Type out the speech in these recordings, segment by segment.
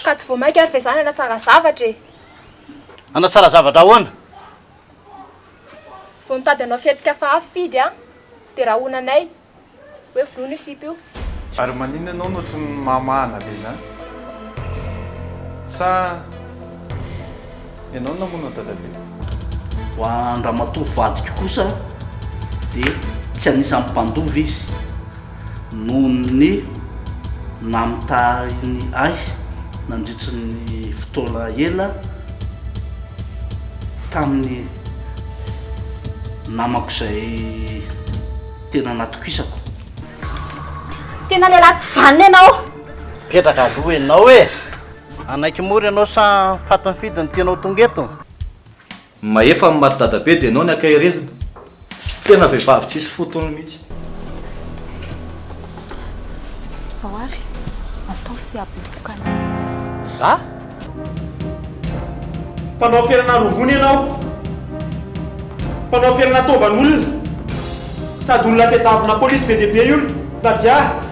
Ka tsy vao mainka ary ve izany hanatsara zavatra e? Hanatsara zavatra ahoana? Vao mitady hanao fihetsika hafahafa Fidy an, dia rahonanay hoe vonoina io sipa io. Ary maninona ianao no ohatran'ny mahamahana be izany? Sa ianao no namono an'i dadabe? Ho an-dramatoa vadiko kosa dia tsy anisan'ny mpandova izy noho ny namitahiny ahy nandritry ny fotoana ela tamin'ny namako izay tena natokisako. Tena lehilahy tsy vanona ianao. Mipetraka aloha ianao e! Hanaiky mora ianao sa fatin'ny fidy no tianao tonga eto? Mahefa ny maty dadabe dia enao ny ankaherezina. Tena vehivavy tsisy fotony mihitsy. Zao ary, ataovy izay hahabevohoka anao. Ah! Mpanao ferana rongony ianao. Mpanao ferana taovan'olona. Sady olona tedavina polisy be dia be io Nadia.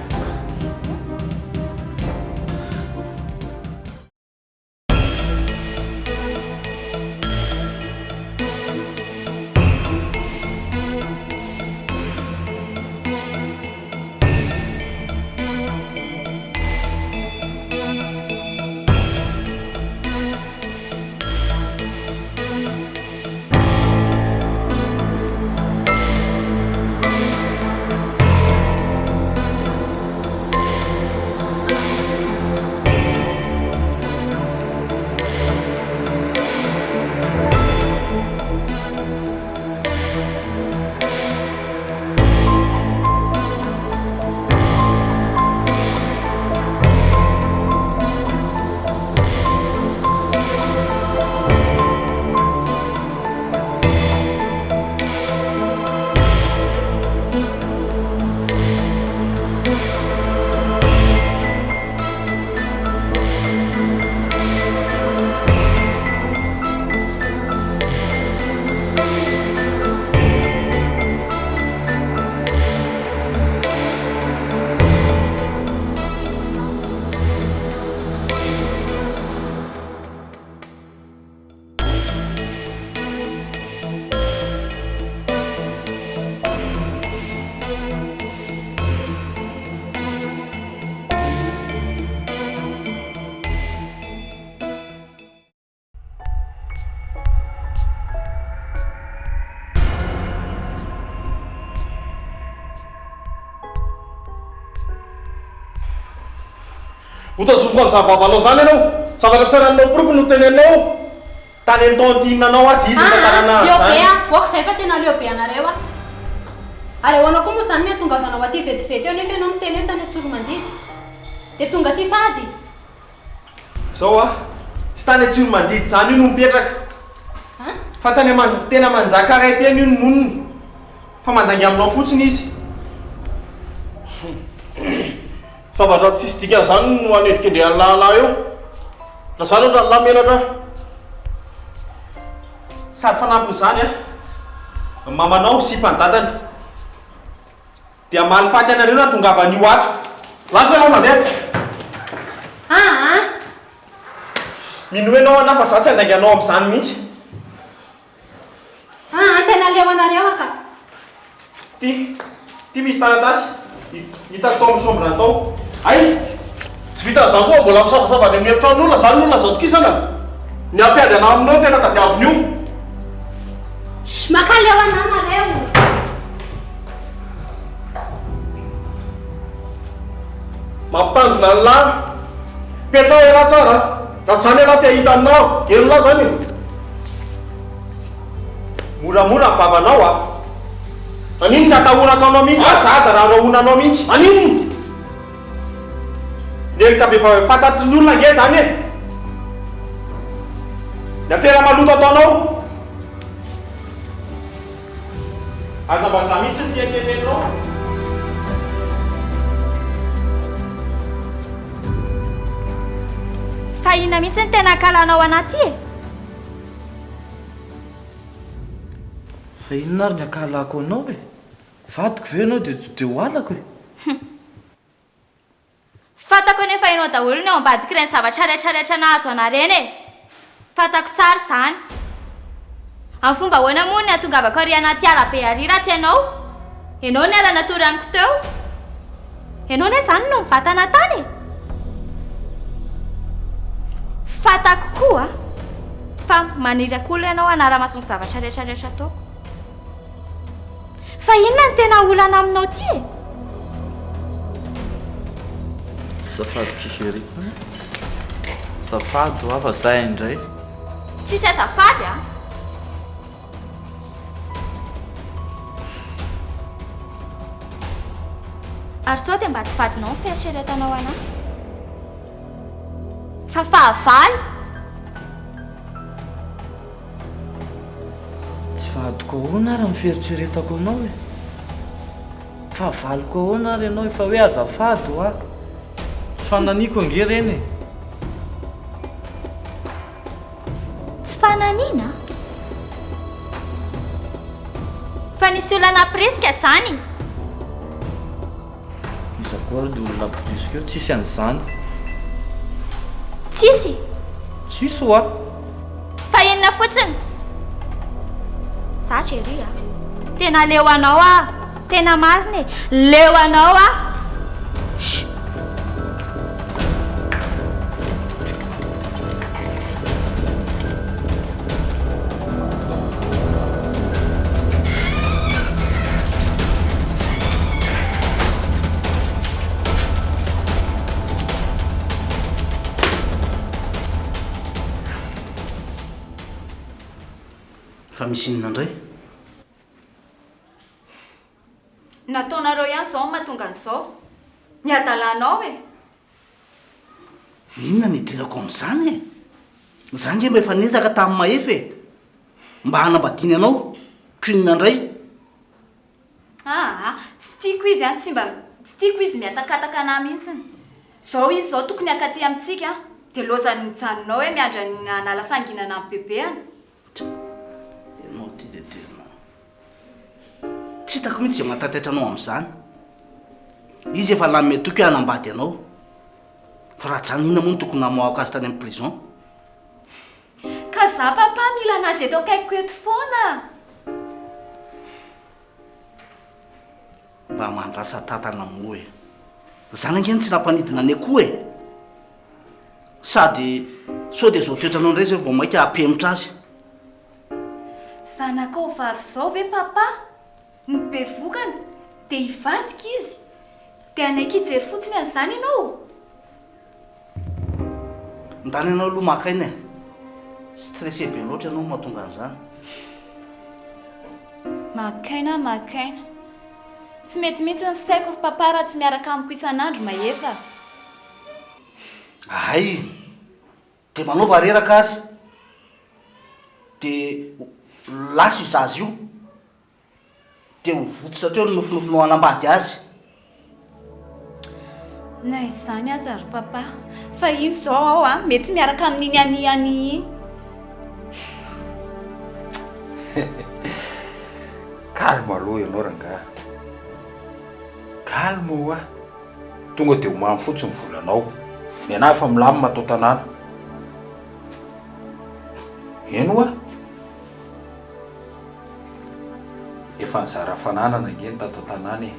Hotazomiko amin'izany vavanao izany ianao. Zavatra tsy anananao porofo no teneninao. Tany amin'ny tantine anao aho dia izy no tantanana Aa, leo an'izany. be ah! Ok izay fa tena leo be anareo aho. Ary ahoana koa moa izany ny hahatongavanao aty vetivety eo nefa ianao miteny hoe tany Antsoromandidy? Dia tonga aty sahady? Zao ah, tsy tany Antsiromandidy izany io no mipetraka. Fa tany aman, tena Manjakaray teny io no monina. Fa mandainga aminao fotsiny izy. Zavatra tsisy dikany izany no anendrikendrehan'ny lahilahy eo. Raha izany ohatra ny lahy menatra aho. Sady fanampin'izany an, mamanao sipan'i dadany. Dia hamaly faty anareo nahatongavan'io ato. Lasa ianao mandeha. Aa! Minoa ianao anah fa za tsy handainga anao amin'izany mihitsy. Aa! Tena leo anareo aho ka. Ty, ty misy taratasy hitako tao amin'ny chambre tao. Hay! Tsy vitan'izany koa fa mbola misavasava any amin'ny efitranon'olona izany ny olona azo atokisana. Ny hampiady anah aminao no tena tadiavin'io. Shh, makaleo anah nareo. Mampitandrina an'lah. Petraho elah tsara a. Raha tsy zany elah te hahita anah. Gelon'lah zany e. Moramora ny vavanao a. Maninona? Tsisy atahorako anao mihitsy fa zaza raha rahonanao mihitsy. Maninona? Ny heloka be fantatry ny olona ange zany e. Ny afera maloto ataonao. Aza mba za mihitsy no tian-teneninao. Fa inona mihitsy no tena ankahalanao anah ty e? Fa inona ary ny ankahalako anao e? Vadiko ve ianao dia tsy dia ho halako e? Hum. Fa. Fantako anie fa ianao daholo no ao ambadik'ireny zavatra rehetra rehetra nahazo anà ireny e! Fantako tsara izany. Amin'ny fomba ahoana moa no nihatongavako ary anaty ala be ary raha tsy ianao? Ianao niala natory amiko teo. Ianao anie izany no nibatana tany e! Fantako koa fa maniraka olona ianao hanara-maso ny zavatra rehetra rehetra ataoko. Fa inona no tena olana aminao ity e? Azafady chérie. Azafady hoa fa zay indray. Tsisy azafady a! Ary sao dia mba tsy vadinao ny fieritreretanao anah? Fa fahavalo? Tsy vadiko ahoana ary ny fieritreretako anao e? Fahavaloko ahoana ary ianao efa hoe azafady hoa? Tsy fananiako ange ireny e! Tsy fananiana? Fa nisy olona nampirisika izany? Iza koa ary le olona nampirisika eo? Tsisy an'izany. Tsisy? Tsisy hoa. Fa inona fotsiny? Za Jerry a! Tena leo anao aho! Tena marina e! Leo anao aho! Shh! Fa misy inona indray? Nataonareo ihany izao no mahatonga an'izao. Ny hadalanao e! Inona no idirako amin'izany e? Za ange mba efa niezaka tamin'i Mahefa e! Mba hanambadiany anao, ko inona indray? Aa, tsy tiako izy an, tsy mba, tsy tiako izy mihatakataka anah mihitsiny. Zao izy zao tokony hankaty amintsika an, dia lozany mijanona ao hoe miandry an'i hanala fahanginana amin'i bebeany. Ianao ity dia tena. Tsy hitako mihitsy izay mahatataitra anao amin'izany. Izy efa nanome toky hoe hanambady anao. Fa raha tsy izany inona moa no tokony namoahako azy tany amin'ny prison? Ka za papa mila anazy eto akaikiko eto foana. Mba mandrasa tatana moa e. Zany ange no tsy nampanidina ny akoho e. Sady sao dia izao toetranao indray izay vao mainka hampihemotra azy. Zanakao vavy izao ve papa no bevokana dia hivadika izy dia hanaiky hijery fotsiny an'izany ianao? Ndana ianao aloha maka aina e. Stressé be loatra ianao no mahatonga an'izany. Maka aina maka aina. Tsy mety mihitsy ny saiko ry papa raha tsy miaraka amiko isan'andro Mahefa a. Hay! Dia manaova reraka ary. Dia lasa io zaza io. Dia ho votsotra hatreo ny nofinofinao hanambady azy. Na izany aza ry papa, fa iny izao aho a, mety miaraka amin'iny Annie Annie iny. Calme aloha ianao rangahy. Calme hoa. Tonga dia omano fotsiny ny volanao. Ny anah efa milamina ato an-tanàna. Eny hoa. Efa nizara fananana ange ny tato an-tanàna e.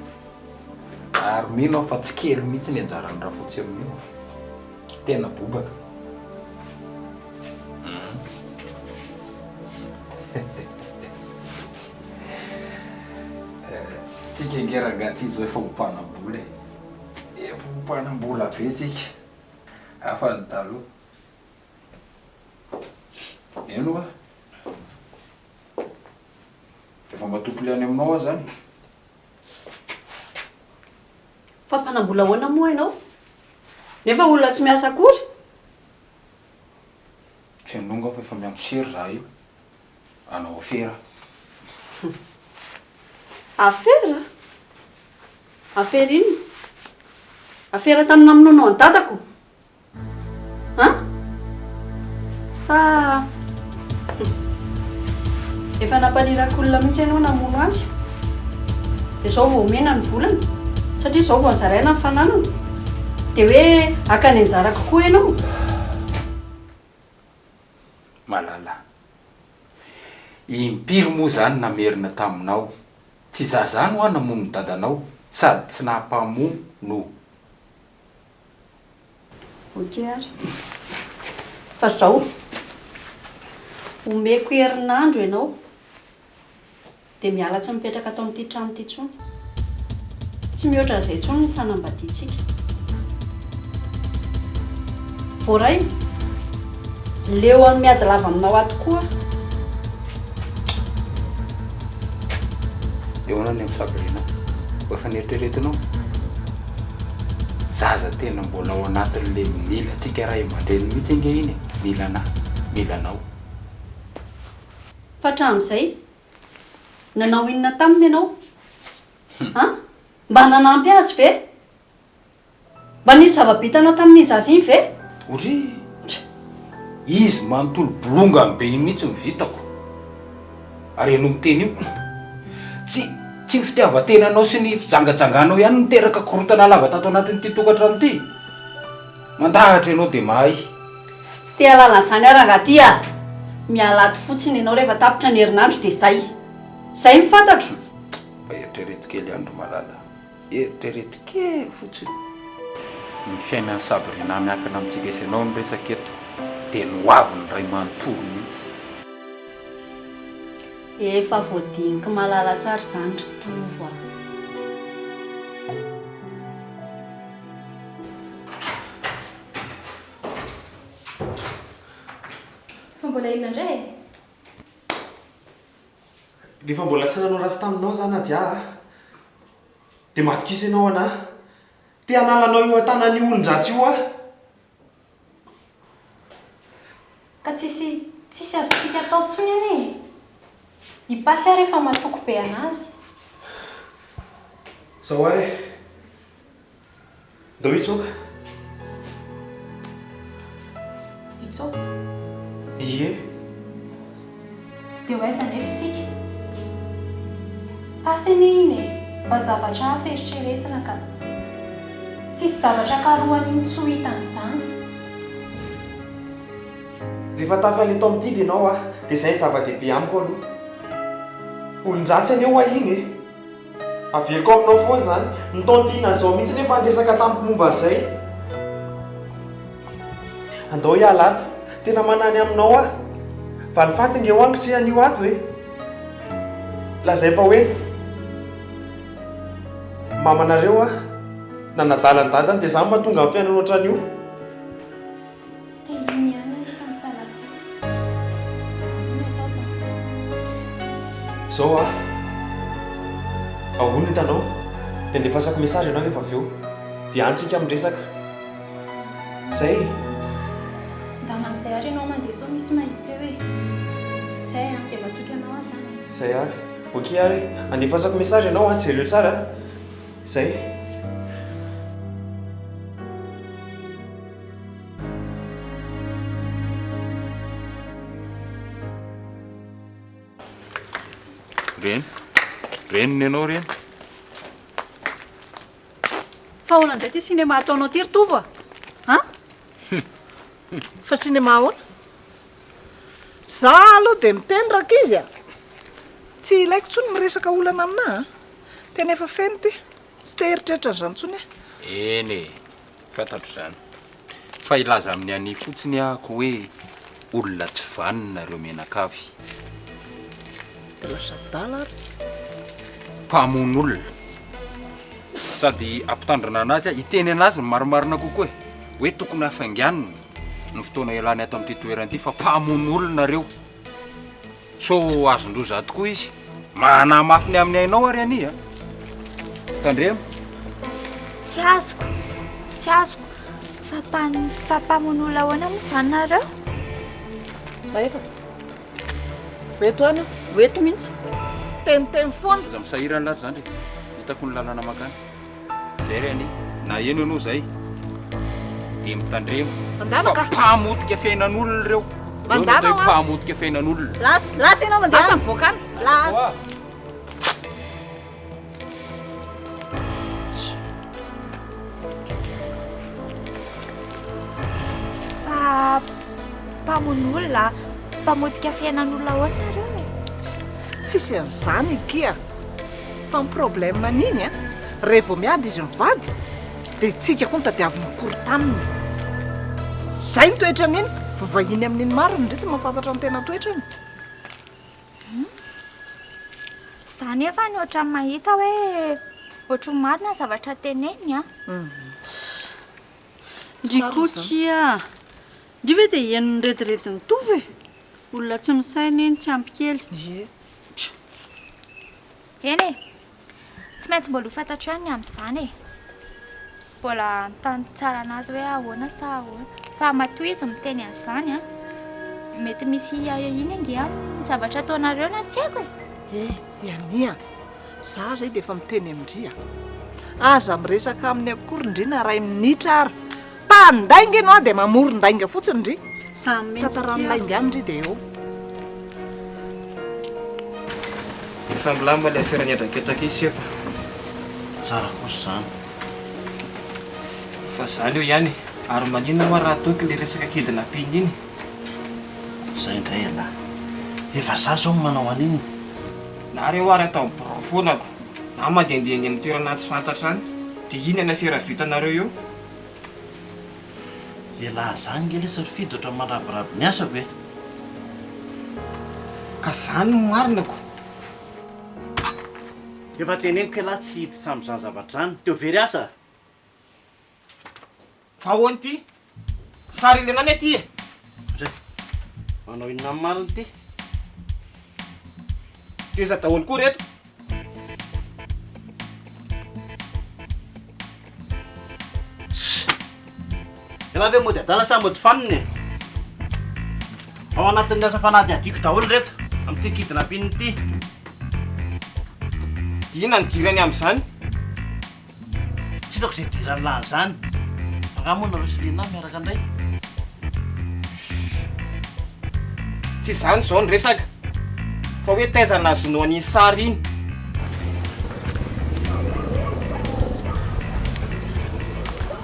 Ary mino aho fa tsy kely mihitsy ny anjaran'i Rafotsy amin'io. Tena bobaka. Tsika ange rangahy ty zao efa ho mpanam-bola e. Efa ho mpanam-bola be tsika. Hafa ny taloha. Eny hoa. Efa mba tokony any aminao aho zany. Fa mpanam-bola ahoana moa ianao? Nefa olona tsy miasa akory? Tsy hanonga aho fa efa miantso sery za io. Hanao afera. Afera? Afera inona? Afera tamin'ny namonoanao an'i dadako? An? Sa efa nampaniraka olona mihitsy ianao namono azy? Dia izao vao omena ny volany? Satria izao vao zaraina ny fananana? Dia hoe haka ny anjarako koa ianao? Malala, impiry moa za no namerina taminao, tsy za zany hoa namono ny dadanao sady tsy nampamono no. Ok ary. Fa zao, omeko herinandro ianao dia miala tsy mipetraka ato amin'ity trano ity intsony. Tsy mihoatra an'izay intsony ny fanambadiantsika. Voaray? Leo an'ny miady lava aminao ato koa aho. Dia ahoana ny amin'i Sabrina? Mba efa neritreretinao? Zaza tena mbola ao anatin'ilay mila antsika ray aman-dreny mihitsy ange iny e! Mila anà, mila anao. Fa hatramin'izay, nanao inona taminy ianao? An? Mba nanampy azy ve? Mba nisy zava-bitanao tamin'iny zaza iny ve? Ory! Izy manontolo bolongany be iny mihitsy no vitako. Ary ianao miteny io? Tsy tsy ny fitiavan-tenanao sy ny fijangajanganao ihany no niteraka korontana lava tato anatin'ity tokantrano ity. Mandahatra ianao dia mahay. Tsy te hahalala an'izany aho rangahy ty a! Miala ato fotsiny ianao rehefa tapitra ny herinandro dia zay. Zay no fantatro. Mba eritrereto kely ihany ry malala. Eritrereto kely fotsiny. Ny fiainan'i Sabrina miankina amintsika sy ianao no resaka eto, dia ny hoaviny iray manontolo mihitsy. Efa voadinik'i Malala tsara izany ry Tovo a! Fa mbola inona indray e? Rehefa mbola tsy nanao ratsy taminao za Nadia a! Dia matokisa ianao anah. Te hanala anao eo an-tanan'io olon-dratsy io aho. Ka tsisy tsisy azontsika atao intsony anie e! I Pasy ary efa matoky be an'azy. Zao ary e! Ndao hitsoaka. Hitsoaka? Ie. Dia ho aiza anefa isika? Pasy anie iny e! Mba zavatra hafa eritreretina ka. Tsisy zavatra karohana iny tsy ho hitany izany. Rehefa tafaly eto amin'ity dia ianao aho, dia izay no zava-dehibe amiko aloha. Olon-dratsy anie hoa iny e! Averiko aminao foana izany. Ny tantine izao mihitsy nefa niresaka tamiko momba an'izay. Andao hiala ato. Tena manany aminao aho. Valifaty nge ho ankitry anio ato e. Lazay fa hoe mamanareo aho. Nanadala ny dadany dia izany mahatonga ny fiainana ohatran'io. Dia iny ihany ary fa misalasala. Ahoana atao izany? Zao ah. Ahoana hitanao? Dia andefasako message ianao rehefa avy eo. Dia any tsika miresaka. Zay e. Ndana amin'izay ary ianao mandeha sao misy mahita eo e. Zay an, dia matoky anao aho izany e. Zay ary. Ok ary e. Andefasako message ianao an, jereo tsara an. Zay. Reny, reniny ianao reny. Fa ahoana indray ity cinéma ataonao ity ry Tovo a? An? Fa cinéma ahoana? Za aloha dia miteny rankizy a! Tsy ilaiko intsony miresaka olana aminà a! Tena efa feno ity. Tsy te hieritreritra an'izany intsony aho. Eny e! Fantatro izany. Fa hilaza amin'i Annie fotsiny ahako hoe olona tsy vanona ireo mianakavy. Dia lasa adala ary. Mpamono olona. Sady hampitandrina an'azy aho, hiteny an'azy ny marimarina kokoa e! Hoe tokony hafainganina ny fotoana ialany ato amin'ity toerana ity fa mpamono olona ireo. Sao azon-doza tokoa izy. Manahy mafy ny amin'ny ainao ary anie a. Tandremo. Tsy azoko, tsy azoko. Fa mpan- fa mpamono olona ahoana moa izany nareo? Mahefa. Ho eto any aho, ho eto mihitsy. Teniteny foana. Aza misahirana ary zandry e. Hitako ny lalana mankany. Zay ry anie. Na eno ianao zay. Dia mitandrema. Mandana ka. Fa mpamotika fiainan'olona ireo. Mandana hoa. Mpamotika fiainan'olona. Lasa, lasa ianao mandeha. Lasa mivoaka any. Lasa. Fa mpamono olona, mpamotika fiainan'olona ahoana nareo e? Tsisy an'izany akia fa ny problème an'iny an, rehevo miady izy mivady dia tsika koa no tadiaviny hokorontanina. Zay ny toetran'iny, fa vahiny amin'iny marina ndry tsy mahafantatra ny tena toetrany. Za nefa ny ohatran'ny mahita hoe ohatran'ny marina ny zavatra teneniny an. Ndry koa kia! Ndry ve dia henon'ny rediredin'i Tovo e? Olona tsy misaina iny, tsy ampy kely. Ie. Eny e! Tsy maintsy mbola ho fantatro ihany ny amin'izany e! Mbola hanontany tsara an'azy hoe ahoana sa ahoana. Fa matoa izy miteny an'izany an, mety misy ahiahiany ange amin'ny zavatra ataonareo na tsy haiko e! Eh, i Ania a! Za zay dia efa miteny amin-dry a! Aza miresaka aminy akory ndry na ray minitra ara! Mpandainga ianao dia mamoron-dainga fotsiny ndry! Samy mendrika Tantarano lainga any ndry dia eo. Efa milamina ilay afera niandraiketako iny sefo. Tsara kosa izany. Fa izany eo ihany e! Ary maninona moa raha ataoko ilay resaka kidnapping iny? Izay indray ialahy. Efa za izao no manao an'iny. Nareo ary atao amin'ny birao foana ko, na mandehandeha any amin'ny toerana tsy fantatra any, dia inona ny afera vitanareo eo? Elah zany nge lesy ry Fidy ohatran'ny mandrabiraby ny asako e! Ka zany no marina ko! Efa teneniko elah tsy hiditra amin'izany zavatra izany, de ho very asa! Fa ahoana ity? Sary ilaina anie ity e! Ndry! Manao inona amin'ny marina ity? Teza daholo koa reto? Tss! Ialahy ve mody adala sa mody fanina e? Ao anatin'ny asa fanadihadiako daholo ireto amin'ity kidnapping ity. Inona no idirany amin'izany? Tsy hitako izay idiran'ny lahy izany. Angaha moa nareo sy Lina miaraka indray? Tsy izany izao ny resaka fa hoe taiza nahazoanao an'iny sary iny.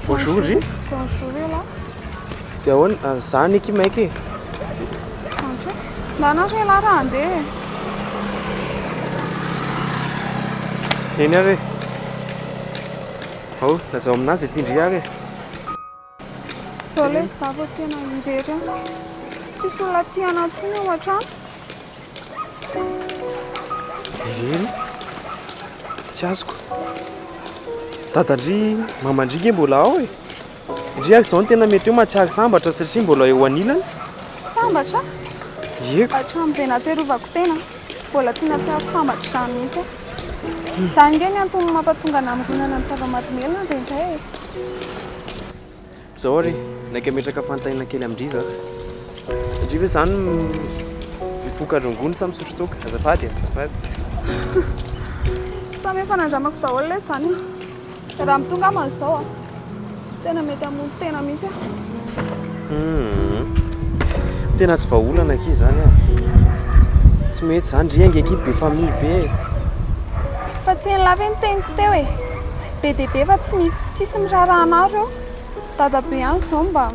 Bonjour ry. Bonjour elah. Dia ahoana? Za anie akia maika e. Bonjour. Ndana ry elah raha handeha e. Eny ary e. Ao, lazao aminazy ity ndry ary e. Zao lesy za vao tena irery an. Tsisy olona tia anah intsony ao an-trano. Irery? Tsy azoko. Dada-ndry, maman-dry nge mbola ao e. Ndry ary izao no tena mety hoe mahatsiaro sambatra satria mbola eo anilany. Sambatra? Ie. Hatramin'izay nahatsiarovako tena, mbola tsy nahatsiaro sambatra izany mihitsy aho. Izany ange ny antony mampatonga anà mironana amin'ny zava-mahadomelina indraindray e. Zao ary, naika hametraka fanontaniana kely amin-dry za. Ndry ve zany mifoka rongony sa misotro toaka? Azafady e, azafady. Samy efa nandramako daholo lesy izany e. Raha mitonga aho manzao a, tena mety hamono tena mihitsy aho. Hum, tena tsy vahaolana akia izany a. Tsy mety izany, ndry ange akia be famille be e. Fa tsy henon'lah ve ny teniko teo e? Be dia be fa tsy misy tsisy miraharaha anah reo. Dadabe ihany izao mba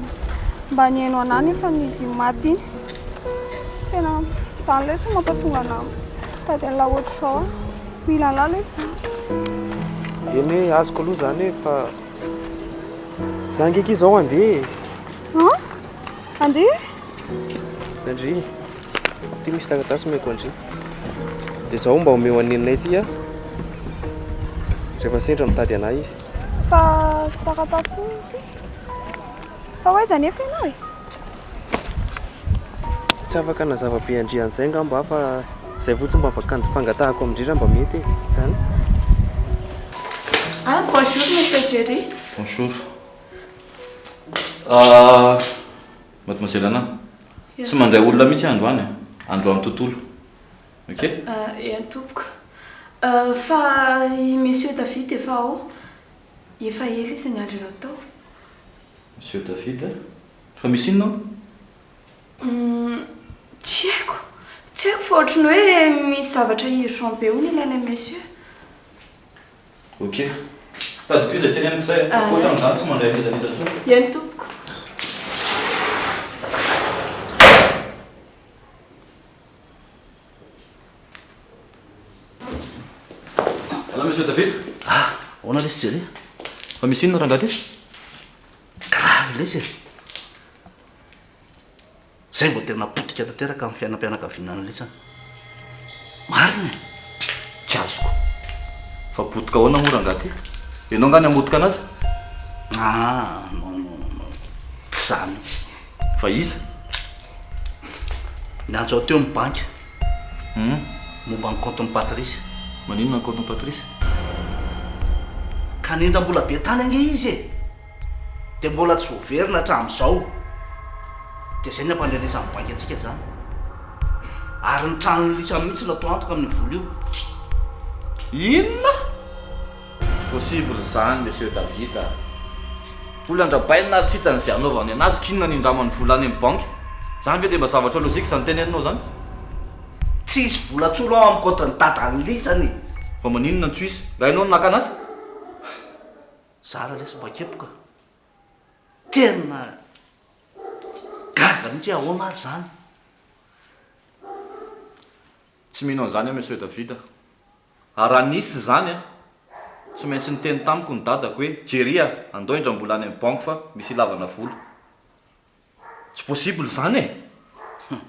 mba nihaino anah nefa izy io maty iny. Tena izany lesy no mampatonga anah mitady an'lah ohatr'izao a. Mila an'lah lesy za. Eny hoe azoko aloha izany e fa za ange akia izao handeha e. An? Handeha? Ndry, ity misy taratasy omeko an-dry. Dia izao mba omeo an'i neninay ity an. Rehefa sendra mitady anà izy. Fa taratasy inona ity? Fa ho aiza anefa ianao e? Tsy afaka nazava be an-dry an'izay angamba aho fa izay fotsiny mba fangatahako amin-dry raha mba mety e. Izany. Ah, bonjour Monsieur Jerry. Bonjour. Ah, Mademoiselle Anna, tsy mandray olona mihitsy aho androany a, androany tontolo. Ok? Eny tompoko. Fa i Monsieur David efa ao. Efa ela izy niandry anao tao. Monsieur David? Fa misy inona ao? Humm, tsy haiko. Tsy haiko fa ohatry ny hoe misy zavatra urgent be hono ilaina an'i Monsieur. Ok. Tadidio izay teneniko izay a. Ankoatra an'izany tsy mandray an'iza n'iza intsony. Eny tompoko. Ahoana lesy Jerry? Fa misy inona rangahy ty? Grave lesy e! Zay vao tena potika tanteraka amin'ny fiainam-pianakaviana an'i lisany. Marina e! Tsy azoko. Fa potika ahoana moa rangahy ty? Ianao angaha ny hamotika anazy? Ah non non non non, tsy za mihitsy. Fa iza? Niantso ahy teo ny banky. Hum. Momba ny compte-n'i Patrice. Maninona ny compte-n'i Patrice? Ka nindram-bola be tany ange izy e! Dia mbola tsy voaverina hatramin'izao. Dia izay ny ampandrenesan'ny banky antsika izany. Ary ny tranon'i Lisa mihitsy no atao antoka amin'io vola io. Inona? Tsy possible izany Monsieur David a! Vola an-dRabainina ary tsy hitany izay hanaovany anazy, k'inona ny hindramany vola any amin'ny banky? Izany ve dia mba zavatra logique izany teneninao izany? Tsy hisy vola intsony ao amin'ny compte-n'i dadan'i Lisa anie. Fa maninona no tsy hisy? Nga ianao no naka anazy? Zara lesy mba kepoka. Tena gaga mihitsy hoe ahoana ary izany. Tsy mino an'izany aho Monsieur David a. Ary raha nisy izany an, tsy maintsy niteny tamiko ny dadako hoe Jerry a, andao hindram-bola any amin'ny banky fa misy ilavana vola. Tsy possible izany e! Hum.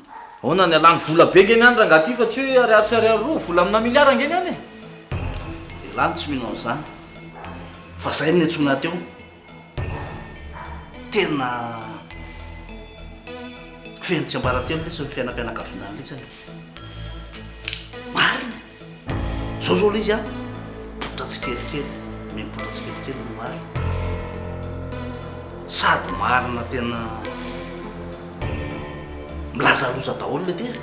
Ahoana ny alany vola be nge ny any rangahy ty fa tsy hoe ariary sy ariary roa, vola amina milliard nge ny any e! Elah no tsy mino an'izany fa zay no niantsoana teo. Tena feno tsiambaratelo lesy ny fiainam-pianakaviana any lesy e. Marina e! Zao zao le izy an, mipoitra tsikelikely, miha-mipoitra tsikelikely ny marina. Sady marina tena milaza loza daholo le ty e.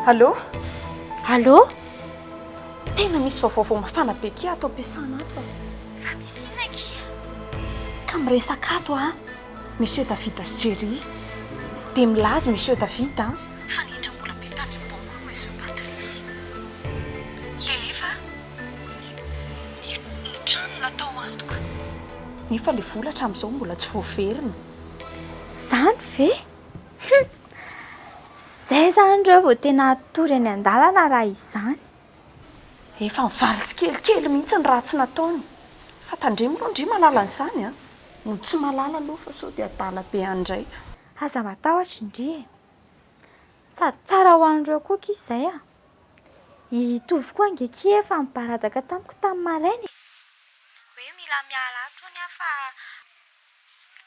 Allô? Allô? Tena misy vaovao mafana be kia ato am-piasana ato a. Fa misy inona akia? Ka miresaka ato a, Monsieur David sy Jerry. Dia milaza Monsieur David a, fa nindram-bola be tany amin'ny banky hono Monsieur Patrice. Dia nefa ny ny trano natao antoka. Nefa ilay vola hatramin'izao mbola tsy voaverina. Izany ve? Hum! Zay izany ireo vao tena hatory eny an-dalana raha izany. Efa mivaly tsikelikely mihitsy ny ratsy nataony. Fa tandremo aloha ndry malala an'izany an! Mody tsy mahalala aloha fa sao dia adala be any indray. Aza matahotra ndry e! Sady tsara ho an'ireo koa akia izay a! I Tovo koa ange akia efa nibaradaka tamiko tamin'ny maraina e! Hoe mila miala ato hono aho fa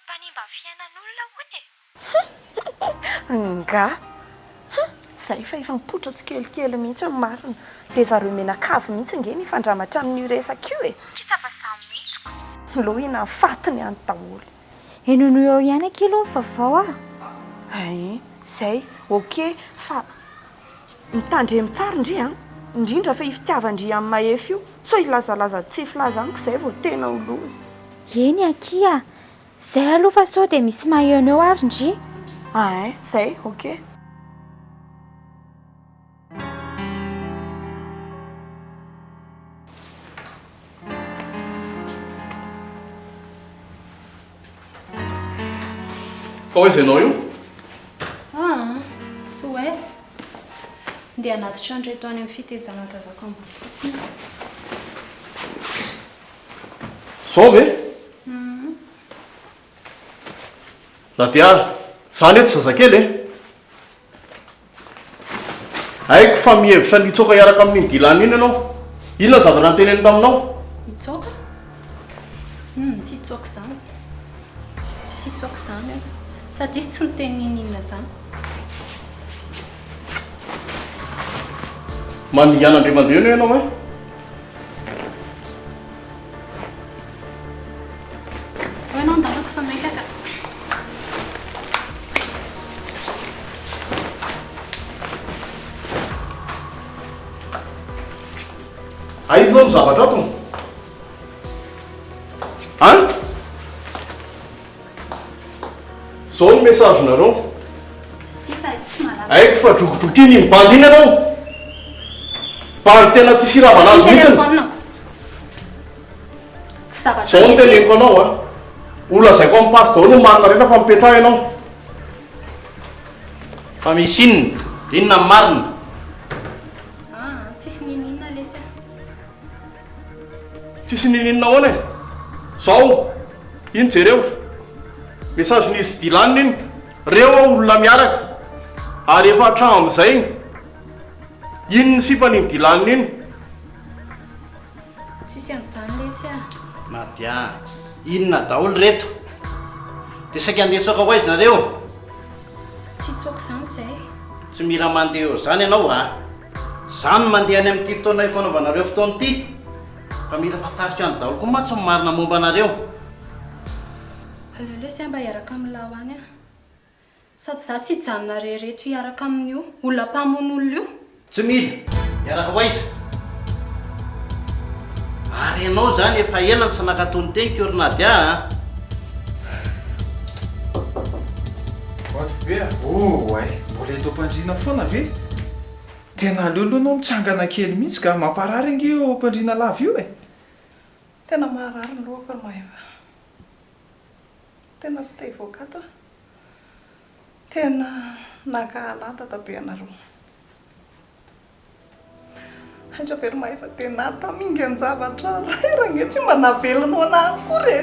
mpanimba ny fiainan'olona hono e! Hum! Nga! Hum! Zay fa efa mipoitra tsikelikely mihitsy ny marina. Dia zareo mianakavy mihitsy ange no hifandramatra amin'io resaka io e! Kita fa za mihitsy ko! Lohina ny fatiny any daholo. Henohenoy eo ihany akia aloha ny vaovao a! Ein! Zay, ok, fa mitandremo tsara ndry an! Indrindra fa io fitiavan-dry amin'i Mahefa io, sao hilazalaza tsy filaza amiko izay vao tena ho loza. Eny akia a! Zay aloha fa sao dia misy maheno eo ary ndry. Ein! Zay, ok. Fa ho aiza ianao io? Ah, tsy ho aiza. Ndeha hanatitra an'ireto any amin'ny fitaizana zaza kamboty fotsiny aho. Zao ve? Hum. Nadia, za anie tsy zazakely e! Haiko fa mihevitra ny hitsoaka hiaraka amin'iny Dylan iny ianao. Inona ny zavatra noteneniny taminao? Hitsoaka? Hum, tsy hitsoaka izany. Tsisy hitsoaka izany aho. Sady izy tsy niteny n'inon'inona izany. Mandingana indray mandeha anie ianao eh! Ao ianao an-dalako fa maika ka. Aiza izao ny zavatra ato? An? Zao ny message nareo. Haiko fa drokidokiana iny bandy iny ianao. Bandy tena tsisy ilavana azy mihitsiny. Telephone-ko. Tsy zavatra Zao no mety. teneniko anao a. Ho lazaiko amin'ny pasy daholo ny marina rehetra fa mipetraha ianao. Fa misy inona? Inona ny marina? Aa, tsisy ninoninona lesy a. Tsisy ninoninona ahoana e? Zao, iny jereo. Message n'izy Dylan iny. Reo olona miaraka. Ary efa hatramin'izay. Iny ny sipany iny Dylan iny. Tsisy an'izany lesy a. Nadia, inona daholo reto? Dia saika handeha hitsoaka ho aiza nareo? Tsy hitsoaka izany izay. Tsy mila mandeha eo izany ianao a! Za no mandeha any amin'ity fotoana ifanaovanareo fotoana ity. Fa mila fantariko any daholo koa mantsy ny marina momba anareo. Aleo lesy aho mba hiaraka amin'lah any a. Sady za tsy hijanona rery eto hiaraka amin'io olona mpamono olona io. Tsy mila! Hiaraka ho aiza? Ary ianao izany efa ela no tsy nankato ny teniko ry Nadia a! Vato be a! Oay! Mbola eto am-pandriana foana ve? Tena aleo aloha ianao mitsangana kely mihitsy ka! Mamparary ange io am-pandriana lava io e! Tena maharary ny lohako ry Maeva. Tena tsy te hivoaka ato aho. Tena nankahala ahy dadabe anareo. Aiza ve ry Maeva dia nahatamingan-javatra ray rangahy tsy mba navelanao anah akory e.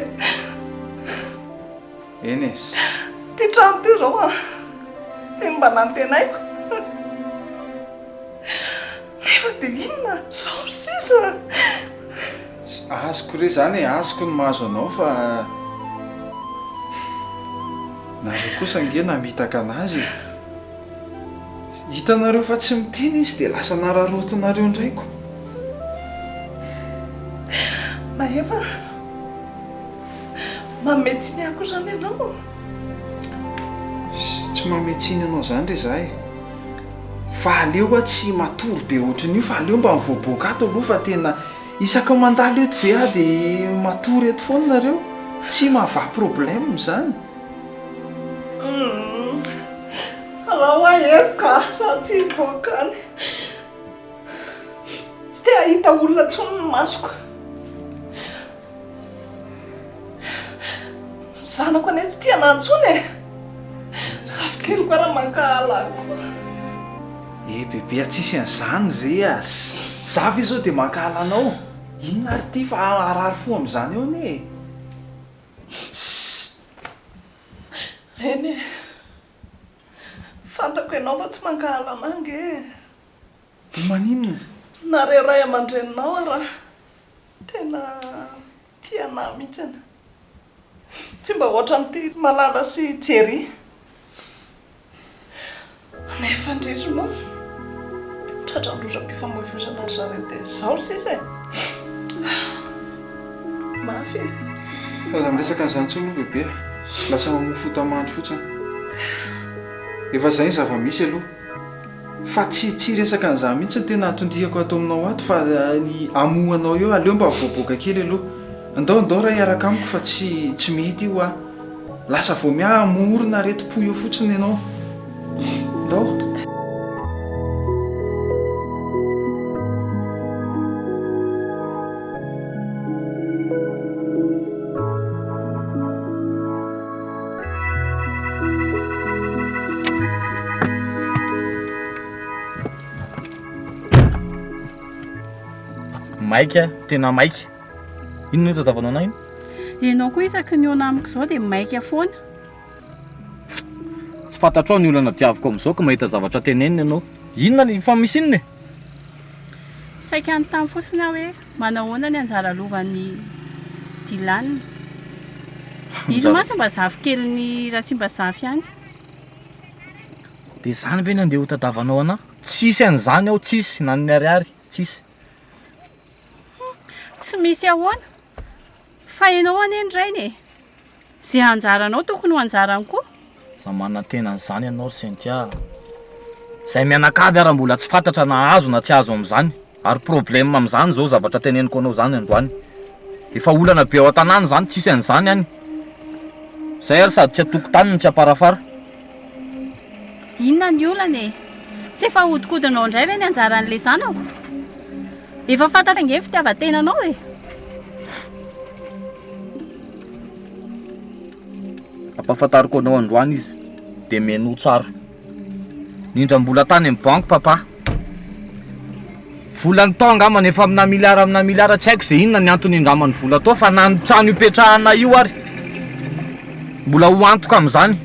Eny e. Ity trano ity izao an, ity no mba nantenaiko. Nefa dia inona izao sisa. Tsy azoko re zany e, azoko ny mahazo anao fa nareo kosa ange namitaka anazy e. Hitanareo fa tsy miteny izy dia lasa nararaotinareo indray ko. Mahefa, manome tsiny ahy koa izany ianao? Tsy manome tsiny anao izany re za e. Fa aleo aho tsy matory be ohatran'io fa aleo mba mivoaboaka ato aloha fa tena isaky ny mandalo eto ve aho dia matory eto foana nareo? Tsy mahavaha problème izany. Humm alao aho eto ka, za tsy hivoaka any. Tsy te hahita olona intsony ny masoko. Ny zanako anie tsy tia anah intsony e! Zafikeliko ara mankahala ahy koa. Eh bebe a tsisy an'izany re a! Za ve zao dia mankahala anao? Inona ary ity fa harary fo amin'izany eo anie e! Tssss. Eny e! Fantako ianao fa tsy mankahala anah ange e! Dia maninona? Na re ray aman-dreninao ara tena tia anah mihitsiny. Tsy mba ohatran'ity Malala sy Jerry. Nefa indrisy moa, tratran'ny lozam-pifamoivoizana ry zareo dia izao ry sisa e! Mafy e! Aza miresaka an'izany intsony aloha bebe a! Lasa mamoa fota-mandry fotsiny. Efa izay ny zava-misy aloha. Fa tsy tsy hiresaka an'izany mihitsy ny tena anton-diako ato aminao ato fa ny hamoha anao eo aleo mba mivoaboaka kely aloha. Andao andao raha hiaraka amiko fa tsy tsy mety io ah. Lasa vao miha hamorona aretim-po eo fotsiny ianao. Ndao. Maika, tena maika. Inona io tadiavanao anah io? Ianao koa isaky ny mihaona amiko izao dia maika foana. Tsy fantatrao ny olana diaviko amin'izao ka mahita zavatra tenenina ianao. Inona ny, fa misy inona e? Saika hanontany fotsiny aho hoe manahoana ny anjara lovan'i Dylan. Izy mantsy mba zafikelin'i Ratsimbazafy ihany. Dia izany ve ny andeha ho tadavanao anah? Tsisy an'izany ao, tsisy, na ny ariary, tsisy. Tsy misy ahoana? Fa ianao anie ny rainy e! Ze anjaranao tokony ho anjarany koa. Za manantena an'izany ianao ry Cynthia a! Zay mianakavy ara mbola tsy fantatra na azo na tsy azo amin'izany, ary problème amin'izany izao zavatra teneniko anao izany androany. Efa olana be ao an-tanàna izany, tsisy an'izany any. Zay ary sady tsy an-tokotany no tsy am-parafara. Inona ny olana e? Tsy efa ahodikodinao indray ve ny anjaran'ilay zanako? Efa fantatra ange ny fitiavan-tenanao e! Ampahafantariko anao androany izy dia menoa tsara. Nindram-bola tany amin'ny banky papa. Vola ny tao angambany efa amina milliard amina milliard tsy haiko izay inona ny antony nindramany vola tao fa na ny trano ipetrahana io ary mbola ho antoka amin'izany.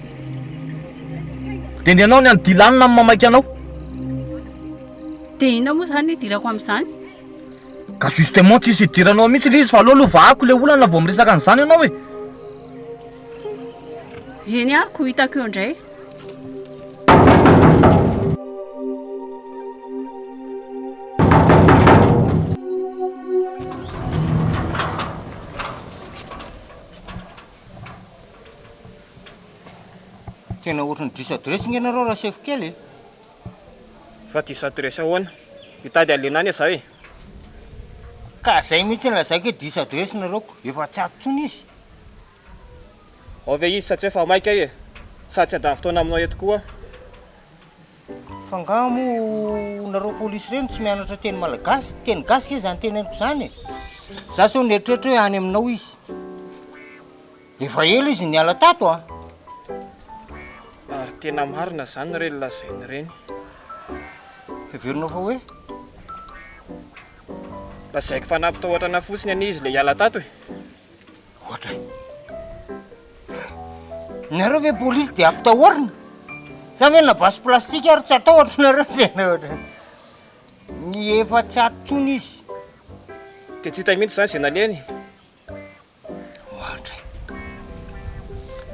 Dia ny anao ny an'i Dylan no mamaika anao. Dia inona moa izany no idirako amin'izany? Ka justement tsisy idiranao mihitsy ilay izy fa aleo aloha vahako ilay olana vao miresaka an'izany ianao e. Eny ary ko hitako eo indray. Tena ohatran'ny diso adiresy nge nareo rasefo kely e! Fa diso adiresy ahoana? Mitady alena any izaho e! Ka zay mihitsy no lazaiko hoe diso adiresy nareo ko, efa tsy ato tsony izy. Ao ve izy sa tsy hoe fa maika e? Sady tsy handany fotoana aminao eto koa aho. Fa nga moa nareo polisy ireny tsy mianatra teny malagasy? Teny gasy nge zany teneniko zany e! Za sao nieritreritra hoe any aminao izy. Efa ela izy niala tato a! Ary tena marina zany ireny lazainy ireny. Heverinao fa hoe? Lazaiko fa nampitahotra anah fotsiny anie izy le hiala tato e! Ohatra e! Nareo ve polisy dia ampitahorina? Za ve na basy plastika ary tsy atahotra nareo tena ohatra. Ny efa tsy ato tsony izy. Dia tsy hita mihitsy zany izay nalehany. Ohatra e.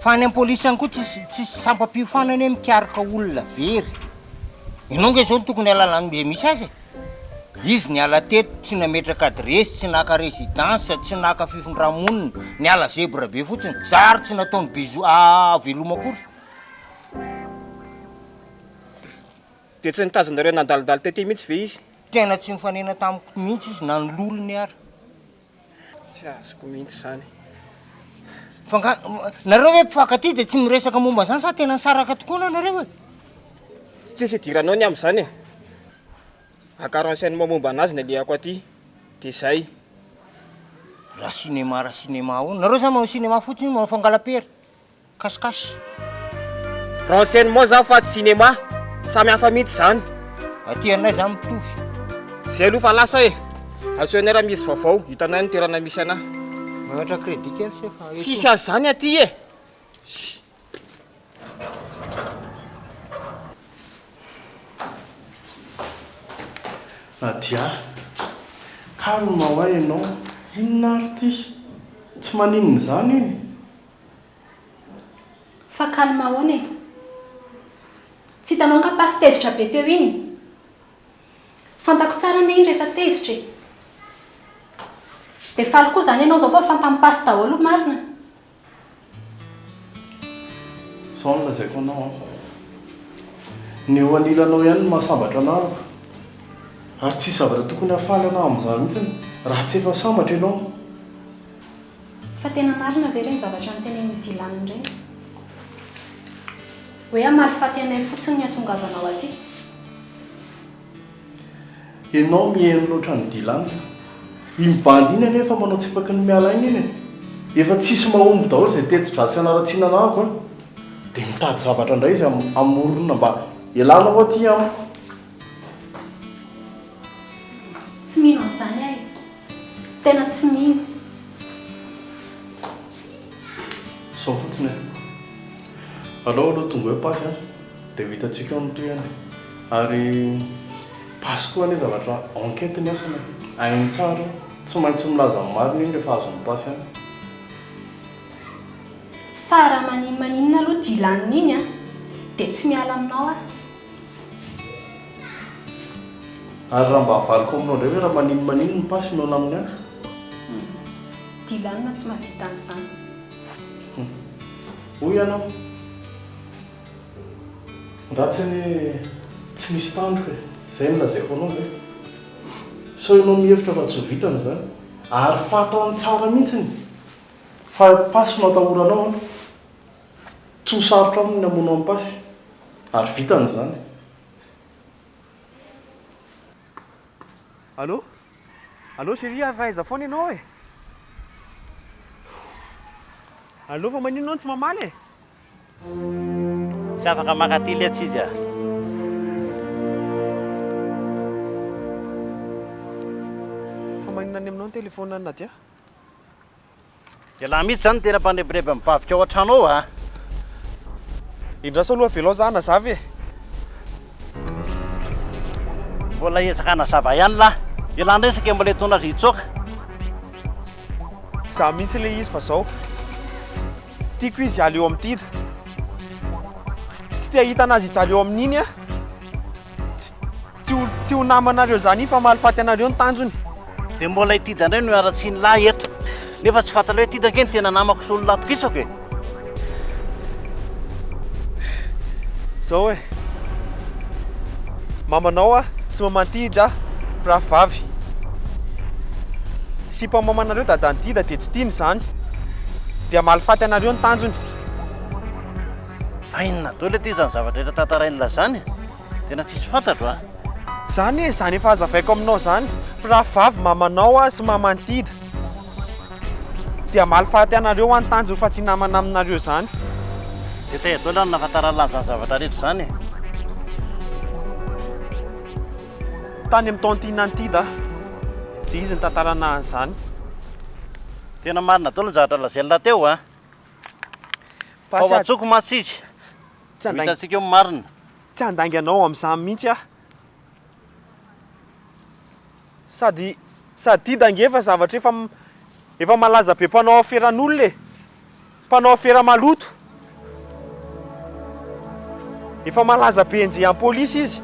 Fa any amin'ny polisy any koa tsisy tsisy sampam-piofanana hoe mikaroka olona very. Ianao nge zao no tokony hahalala an'izay misy azy e. Izy niala teto, tsy nametraka adiresy, tsy naka résidence, tsy naka fifindra-monina, niala zebra be fotsiny. Za ary tsy nataony bisous veloma akory. Dia tsy nitazonareo nandalondalo tety mihitsy ve izy? Tena tsy nifanena tamiko mihitsy izy na ny lolony ary. Tsy azoko mihitsy izany. Fa nga, nareo ve mpifankatia dia tsy miresaka momba an'izany sa tena nisaraka tokoa na nareo e? Tsisy idiranao ny amin'izany e. Haka renseignement momba anazy ny alehako aty. Dia izay. Raha cinéma raha cinéma ahoana? Nareo zany manao cinéma fotsiny manao fangalam-pery. Cache cache. Renseignement zany fa tsy cinéma. Samy hafa mihitsy zany. Aty anay zany mitovy. Zay aloha fa lasa e. Antsoy anay raha misy vaovao. Hitanay ny toerana misy anah. Mametraka crédit kely se fa. Tsisy an'izany aty e. Nadia, calme hoa ianao, inona ary ity? Tsy maninona izany iny? Fa calme ahoana e? Tsy hitanao angaha pasy tezitra be teo iny? Fantako tsara anie iny rehefa tezitra e! Dia faly koa izany ianao izao fa fantan'i pasy daholo ny marina? Izao no lazaiko anao an! Ny eo anilanao ihany no mahasambatra anah ary tsisy zavatra tokony hahafaly anah amin'izany mihitsy raha tsy efa sambatra ianao. Fa tena marina ve ireny zavatra notenenin'i Dylan ireny? Hoe hamaly faty anay fotsiny ny hatongavanao aty? Ianao mihaino loatra an'i Dylan. Iny bandy iny anie efa manao tsipaky ny miala aina iny e. Efa tsisy mahomby daholo izay teti-dratsy hanaratsiana anahako an. Dia mitady zavatra indray izy hamorona mba hialana ho aty amiko. Tsy mino an'izany aho e. Tena tsy mino. Sao fotsiny e. Alao aloha tonga eo pasy an, dia ho hitantsika eo ny tohiny. Ary pasy koa anie zavatra enquête ny asany e. Hainy tsara io. Tsy maintsy milaza ny marina iny rehefa azon'ny pasy any. Fa raha maninona aloha Dylan iny an, dia tsy miala aminao aho. Ary raha mba avaliko aminao indray hoe raha maninona maninona ny pasy mihaona aminy any? Dylan tsy mahavita an'izany. Hoy ianao. Ny ratsy anie tsy misy tandroka e. Izay no lazaiko anao ve? Sao ianao mihevitra fa tsy ho vitany izany. Ary fantany tsara mihitsiny fa pasy no atahoranao an. Tsy ho sarotra aminy ny hamono an'i Pasy. Ary vitany izany. Allô? Allô chérie, fa aiza foana ianao e? Allô, fa maninona ianao no tsy mamaly e? Tsy afaka maka aty letsy izy a! Fa maninona any aminao ny telephone an'i Nadia? Ialahy mihitsy zany no tena mpandrebireby amin'ny vavika ao an-trano ao a! Endraso aloha avelao za hanazava e! Mbola hiezaka hanazava ihany lahy. Ialahy indray saika mbola hitondra azy hitsoaka. Tsy za mihitsy ilay izy fa zao. Tiako izy hiala eo amin'ny Tida. Tsy te hahita anazy hijaly eo amin'iny aho. Tsy ho tsy ho namanareo zany iny fa mahalifaty anareo ny tanjony. Dia mbola i Tida indray no haratsian'i lahy eto. Nefa tsy fantatrao hoe Tida ange no tena namako sy olona atokisako e. Zao e. Mamanao aho sy maman'i Tida mpirahavavy. Sipa mamanareo dadan'i Tida dia tsy tiany izany. Dia mahalifaty anareo ny tanjony. Fa inona daholo ity izany zavatra rehetra tantarain'lah izany e? Tena tsisy fantatro a! Zany e, zany efa hazavaiko aminao zany, mpirahavavy mamanao aho sy maman'i Tida. Dia hamaly faty anareo aho ny tanjony fa tsy hinamana aminareo zany. Dia taiza daholo ary no nahafantaran'lah izany zavatra rehetra izany e? Tany amin'ny tontine an'i Tida aho, dia izy nitantara anah an'izany. Tena marina daholo ny zavatra lazain'lah teo a! Fa ho antsoiko mantsy izy, Tsy ho handainga. hitantsika eo ny marina. Tsy handainga anao amin'izany mihitsy aho. Sady sady Dida ange efa zavatra efa efa malaza be mpanao aferan'olona e! Mpanao afera maloto. Efa malaza be enjehan'ny polisy izy.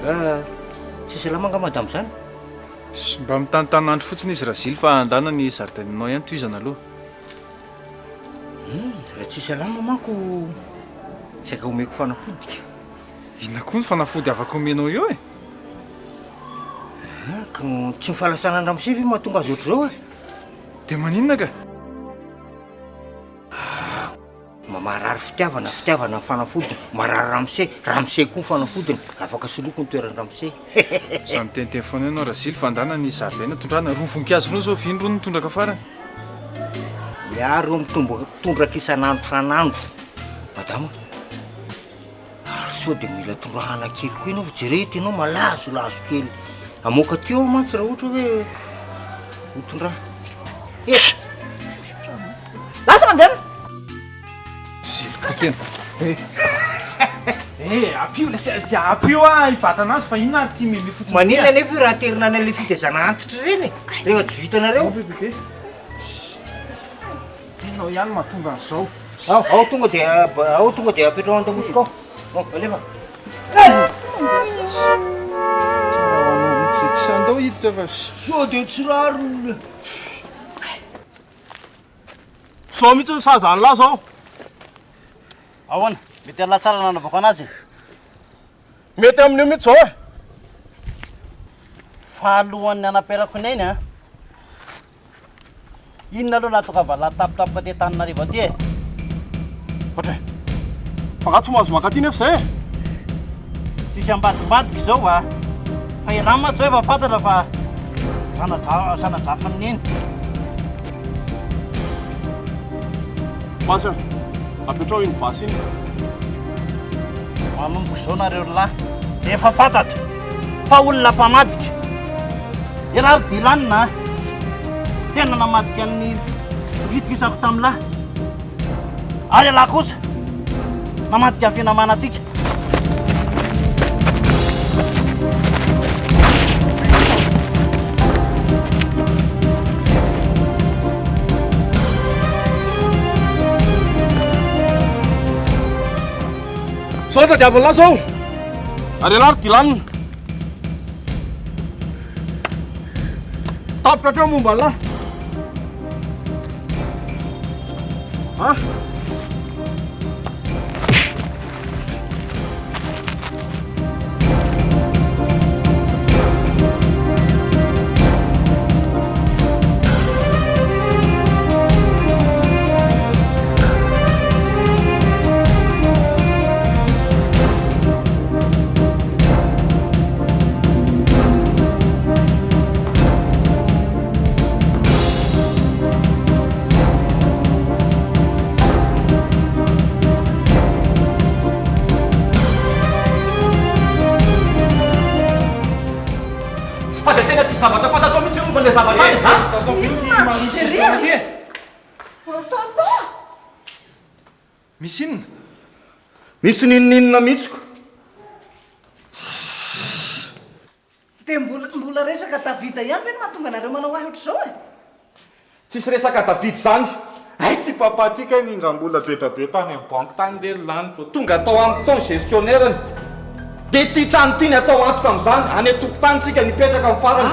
Raha tsy salama angaha madame zany? Mba mitantanandro fotsiny izy Razily fa andana ny zaridainanao ihany tohizana aloha. Hum, raha tsy salama manko saika omeko fanafody ka. Inona koa ny fanafody afaka omenao eo e? Ah, ka tsy ny fahalasana an-dramose ve mahatonga azy ohatr'izao e? Dia maninona ka? Ah, marary fitiavana, fitiavana ny fanafodiny, marary ramose, ramose koa ny fanafodiny, afaka soloiko ny toeran-dramose. Za miteniteny foana ianao Razily fa andana ny zaridaina tondrahana, roa voninkazo roa zao vy iny roa no tondraka farany. Ny ahy reo mitombo tondraka isan'andro isan'andro madama ary sao dia mila tondrahana kely koa ianao fa jereo eto ianao malazolazo kely hamoaka aty aho mantsy raha ohatra hoe ho tondraha eh Lasa mandeha. Zily koa tena. Eh, ampio le tsy ampio ah hibatana azy fa inona ary ty meme fotsiny. Maninona anefa io raha aterina any an'ilay fitaizana antitra ireny e? Rehefa tsy vitanareo. Ianao ihany mahatonga an'izao. Ao, ao tonga dia ao tonga dia apetraho an-damosiko ao. Ao, alefa. Tsara ho anao mihitsy izay tsy andao hiditra fa. Sao dia tsy rariny. Zao mihitsy ny sazy an'lah zao. Ahoana? Mety an'lah tsara nanaovako anazy e? Mety amin'io mihitsy zao e. Fa alohan'ny hanamperako neny a! Inona aloha nahatongavan'lah tampotampoka aty Antananarivo aty e? Ohatra e. Fa nga tsy mahazo mankaty nefa zay e? Tsisy ambadimbadika izao a! Fa ialahy mantsy zao efa fantatra fa zana-dra- zana-drafin'i neny. Basy a! Apetraho iny basy iny. Manomboka izao nareo ry lahy dia efa fantatra fa olona mpamadika. Ialahy ry Dylan a! Tena namadika ny fitokisako tamin'lahy. Ary ialahy kosa namadika ny finamanantsika. Zao no tadiavin'lah zao. Ary ialahy ry Dylan. Tapitra hatreo momba an'lah. Ah. zavatra fantatrao mihitsy momba ilay zavatra any a? Inona Jerry a? Tonton! Misy inona? Misy n'inon'inona mihitsy ko. Dia mbola mbola resaka Davida ihany ve no mahatonga anareo manao ahy ohatr'izao e? Tsisy resaka David zany. Hay ty papa ty kay nindram-bola be da be tany am banky tany re ny lany vao tonga tao amiko tao ny gestionnaire-ny. De ty trano ty ny atao antoka amzany, any an-tokotany tsika nipetraka am farany.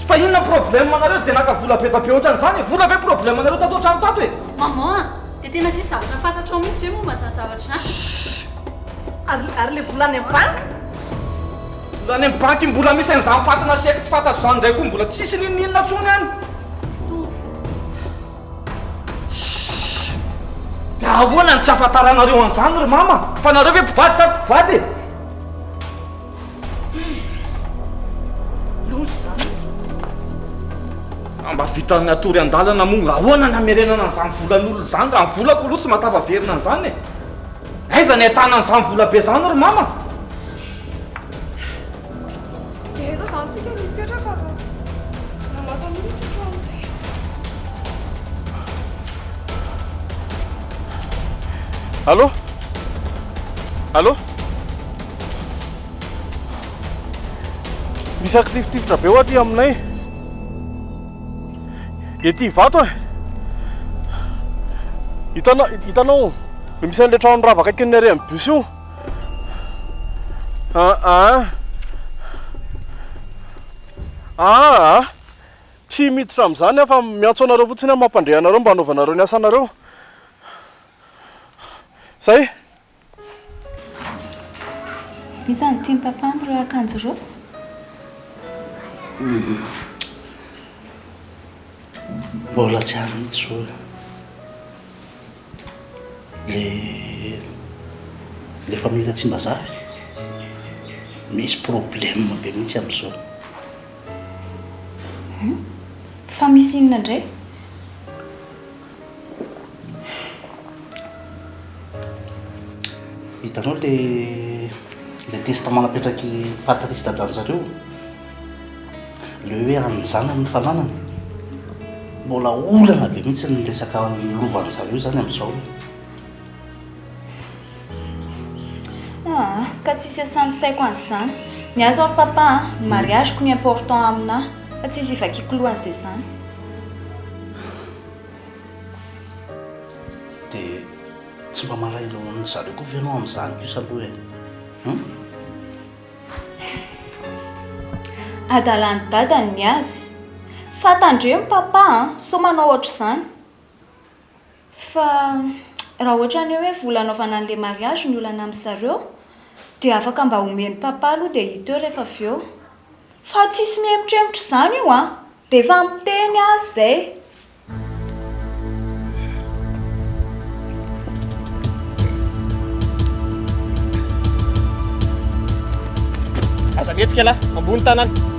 Fa inona problème nareo de naka vola be da be otran'izany e? Vola ve problème nareo tato an-trano tato e? Maman a! Dia tena tsisy zavatra fantatrao mihitsy ve momba izany zavatra izany? Ary ary le vola any am banky? Vola any am banky mbola misy an'izany fatina chèque tsy fantatro izany indray koa mbola tsisy n'inon'inona intsony any. Dia ahoana no tsy ahafantaranareo an'izany ry mama? Fa nareo ve mpivady sa mpivady e? Loza izany. Mba vitan'ny hatory an-dalana moa ahoana ny hamerenana an'izany volan'olona izany raha ny volako aloha tsy mahatafaverina an'izany e? Aiza ny ahitana an'izany vola be izany ry mama? Dia aiza izany tsika no hipetraka raha raha lasa mihitsy ity trano ity? Allô? Allô? Misy akitifitifitra be hoa aty aminay. Ety Ivato e. Hitanao, hitanao, misy an'ilay trano rava akaikin'ny arrêt amin'ny bus io. Ah ah. Ah ah. Tsy miditra amin'izany aho fa miantso anareo fotsiny aho mampandre anareo mba hanaovanareo ny asanareo. Zay. Iza no tian'i papa amin'ireo akanjo ireo? Mbola tsy ary mihitsy izao e. Le le famille Ratsimbazafy misy problème be mihitsy amin'izao. Hum? Fa misy inona indray? Hitanao le le testament napetrak'i Patrice dadanjareo? Le hoe an'ny zanany ny fananany? Mbola olana be mihitsy ny resaka lovan'zareo izany amin'izao e. Aa, ka tsisy asan'ny saiko an'izany. Ny ahy zao ry papa a, ny mariage-ko no important aminà, fa tsisy ivakiako loha an'izay izany. Dia tsy mba malahelo an-dry zareo koa ve ianao amin'izany kosa aloha e? Hum? Adalan'i dadany ny azy. Fa tandremo papa a, sao manao ohatr'izany. Fa raha ohatra anie hoe vola anaovana an'ilay mariage ny olana amin-dry zareo dia afaka mba omen'i papa aloha dia hita eo rehefa avy eo. Fa tsisy mihemotremotr izany io an! Dia efa miteny aho izay. Aza mihetsika lahy, ambony tanana.